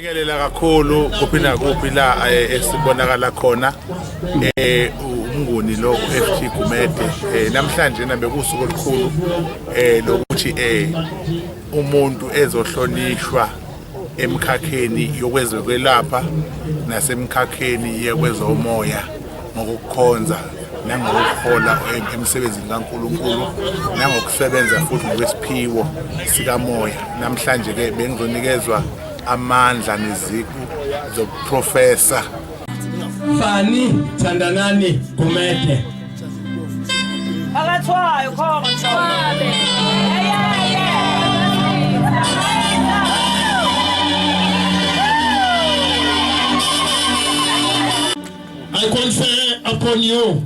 Ngiyabingelela kakhulu kuphi nakuphi la esibonakala khona uMnguni lo FT Gumede. Namhlanje na bekusuku olukhulu lokuthi umuntu ezohlonishwa emkhakheni yokwezokwelapha nasemkhakheni yekwezomoya ngokukhonza nangokuhola emsebenzini kaNkulunkulu nangokusebenza futhi ngokwesiphiwo sikamoya. Namhlanje ke bengizonikezwa amandla neziqu zobuprofesa. Fani Thandanani Gumede. Phakathwayo khona Mshwabe. I confer upon you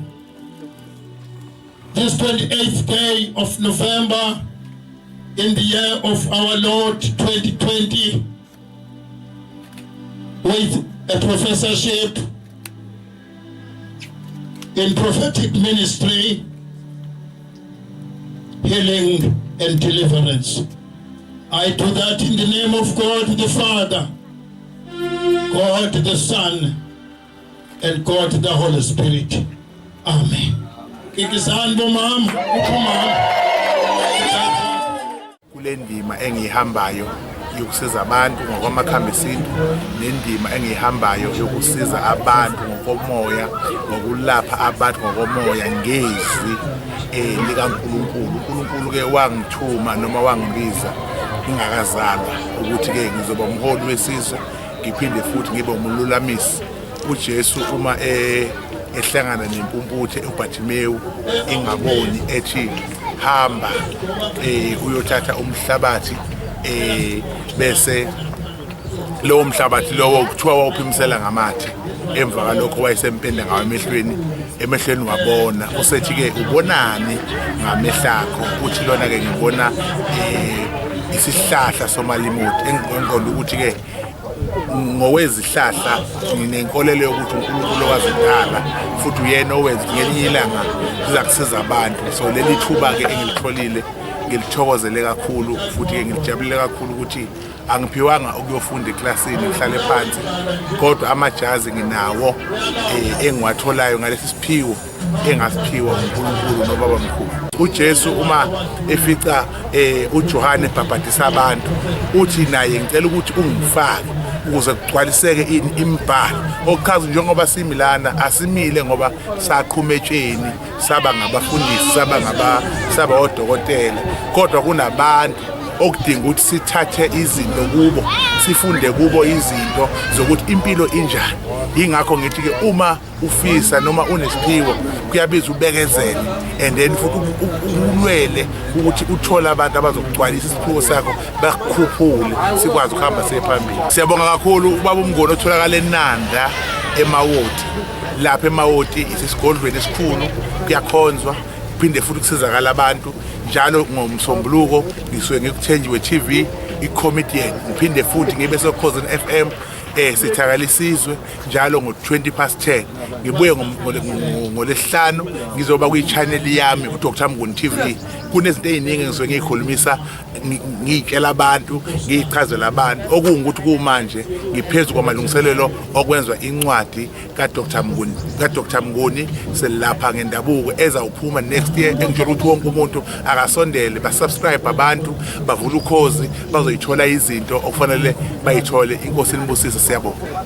this 28th day of November in the year of our Lord 2020 with a professorship in prophetic ministry, healing and deliverance. I do that in the name of God the Father, God the Son, and God the Holy Spirit. Amen. Kikizani bomama, uphumama. Kule ndima engiyihambayo yokusiza abantu ngokwamakhambi esintu nendima engiyihambayo yokusiza abantu ngokomoya, ngokulapha abantu ngokomoya ngezwi likaNkulunkulu. uNkulunkulu ke wangithuma noma wangibiza ngingakazalwa ukuthi ke ngizoba umholi wesizwe, ngiphinde futhi ngibe umlulamisi. uJesu uma ehlangana nempumputhe uBartimewu ingaboni, ethi hamba uyothatha umhlabathi, bese lowo mhlabathi lowo kuthiwa wawuphimisela ngamathe, emva kalokho wayesempenda ngawo emehlweni wabona. Usethi ke ubonani ngamehlakho? Uthi lona ke ngibona isihlahla somalimoti. Engiqonda ukuthi ke ngowezihlahla nginenkolelo yokuthi uNkulunkulu owazidala futhi uyena owenza ngelinye ilanga siza kusiza abantu. So leli thuba ke engilitholile ngilithokozele kakhulu futhi ke ngilijabulele kakhulu ukuthi angiphiwanga ukuyofunda eklasini ngihlale phansi, kodwa amajazi nginawo engiwatholayo ngalesi siphiwo engasiphiwa uNkulunkulu nobaba mkhulu. uJesu uma efica uJohane ebhabhadisa abantu, uthi naye ngicela ukuthi ungifake ukuze kugcwaliseke ini imibhalo, okuchaza njengoba simi lana asimile ngoba saqhuma etsheni saba ngabafundisi, saba odokotela, kodwa kunabantu okudinga ukuthi sithathe izinto kubo, sifunde kubo izinto zokuthi impilo injani. Yingakho ngithi ke uma ufisa noma unesiphiwo kuyabiza ubekezele and then futhi ulwele ukuthi uthole abantu abazokugcwalisa isiphiwo sakho, bakukhuphule sikwazi ukuhamba siye phambili. Siyabonga kakhulu ubaba uMnguni otholakala eNanda eMawoti. Lapha eMawoti isesigodlweni esikhulu, kuyakhonzwa kuphinde futhi kusizakala abantu. Njalo ngomsombuluko ngisuke ngikuThenjiwe TV i-comedian, ngiphinde futhi ngibe soKhozini FM sithakala isizwe njalo ngo-20 past 10. Ngibuye ngolesihlanu ngizoba kwi-channel yami uDr Mnguni TV. Kunezinto ey'ningi engisuke ngiyikhulumisa, ngiy'tshela abantu, ngiyichazela abantu, okuwukuthi kumanje ngiphezu kwamalungiselelo okwenzwa incwadi kaDr Mnguni, kaDr Mnguni selapha ngendabuko ezawuphuma next year, engitshela ukuthi wonke umuntu akasondele basubscribe, abantu bavule ukhozi, bazoyithola izinto okufanele bayithole. Inkosi inibusise, siyabonga.